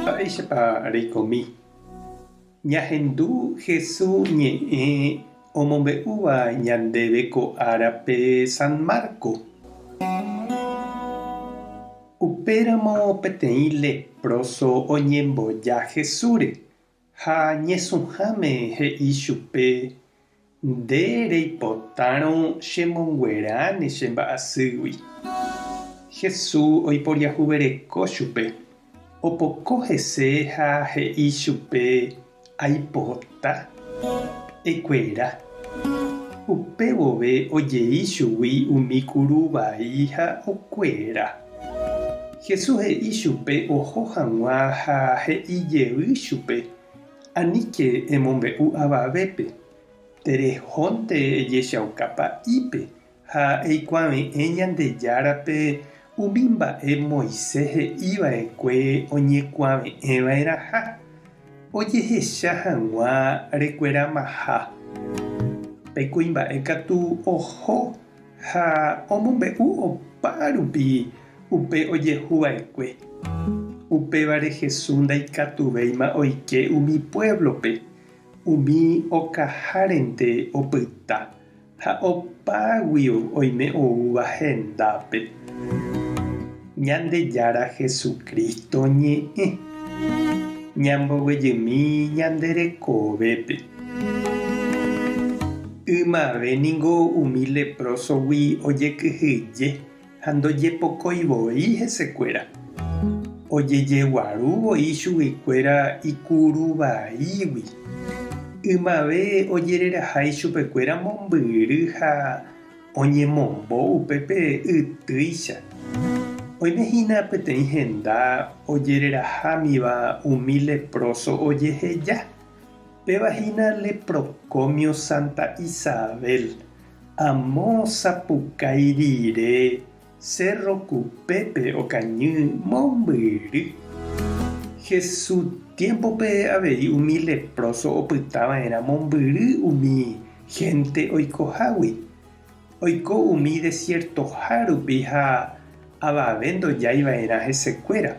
Mba'éichapa reikomi? Ñahendu Hesu ñe'ẽ omombe'úva ñandéve ko árape San Marco. Upéramo peteĩ leproso oñemboja Hesúre ha ñesũháme he'i chupe, Nde reipotárõ chemongueráne che mba'asýgui. Jesús oiporiahuvereko chupe, opoko hese ha he'i chupe, Aipota, ekuera. Upe vove ojei chugui umi kuru vai ha okuera. Jesús he'i chupe oho hag̃ua ha he'i jey chupe, Aníke emombe'u avavépe, terehónte ejechauka pa'ípe ha eikuave'ẽ Ñandejárape umi mba'e Moisés he'i va'ekue oñekuave'ẽ va'erãha, ojehecha hag̃ua rekueramaha. Pe kuimba'e katu oho ha omombe'u opa rupi upe ojehu va'ekue. Upévare Jesús ndaikatuvéima oike umi puévlope, umi okahárente opyta, ha opáguio oime oúva hendápe. Ñandejára Jesucristo ñe'ẽ, ñamboguejymi ñande rekovépe. Ymave ningo umi leprósogui ojekyhyje ha ndojepokói voi hesekuéra. Ojejeguaru voi chuguikuéra ikuru vaígui. Ymave ojereraha ichupekuéra mombyry ha oñemombo upépe ytýicha. Oime hína peteĩ henda ojererahámiva umi leproso ojeheja. Péva hína Leprocomio Santa Isabel. Amo sapukái rire Cerro Kupépe okañy mombyry. Jesús tiémpope avei umi lepróso opyta va'erã mombyry umi hénte oikohágui. Oiko umi desiertoha rupi ha avave ndojái va'erã hesekuéra.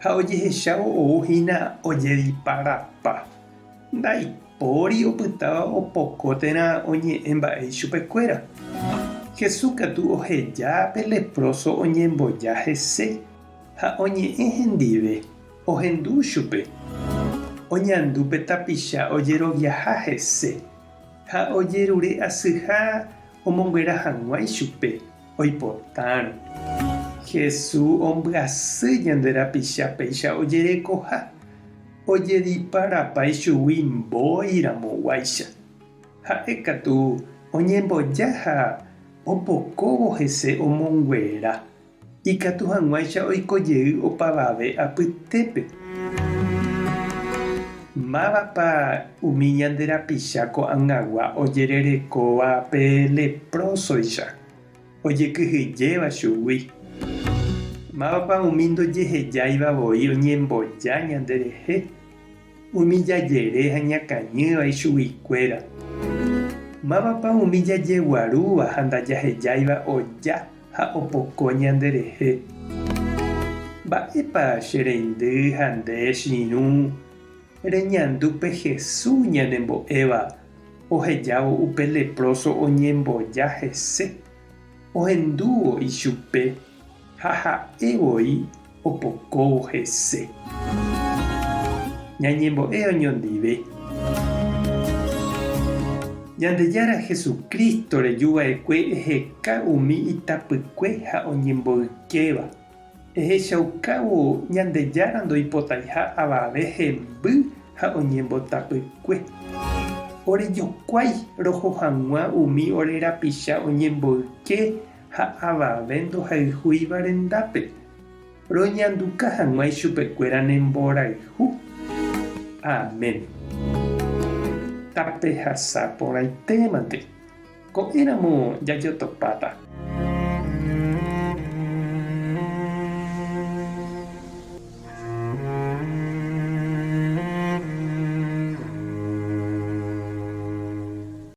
Ha ojehechávo ou hína ojediparapa. Ndaipóri opytáva opoko térã oñe'ẽ mba'e ichupekuéra. Jesús katu oheja pe lepróso oñemboja hese ha oñe'ẽ hendive, ohendu chupe. Oñandu pe tapicha ojeroviaha hese ha ojerure asyha omonguera hag̃ua ichupe oipotárõ. Jesús ombyasy ñande rapicha péicha ojerekoha. Ojediparapa ichugui mbói ramoguáicha. Ha'e katu oñemboja ha opokóvo hese omonguera, ikatu hag̃uáicha oiko jey opavave apytépe. Mávapa umi ñande rapicha ko'ag̃agua ojererekóva pe leprósoicha? Ojekyhyjéva chugui. Mávapa umi ndojehejáiva voi oñemboja ñanderehe, umi jajere ha ñakañýva ichuguikuéra? Mávapa umi jajeguarúva ha ndajahejáiva oja ha opoko ñanderehe? Mba'épa che reindy ha nde che irũ reñandu pe Jesús ñanembo'éva Ohejávo upe lepróso oñemboja hese, ohendúvo ichupe ha ha'e voi opokóvo hese. Ñañembo'e oñondive. Ñandejára Jesucristo reju va'ekue eheka umi itapykue ha oñemboykéva, Ehechaukávo Ñandejára ndoipotaiha avave hemby ha oñembotapykue. Orejokuái roho hag̃ua umi ore rapicha oñemboyke ha avave ndohayhúiva rendápe, roñanduka hag̃ua ichupekuéra ne mborayhu. Amén. Tapehasa porãitémante. Ko'ẽramo jajotopáta.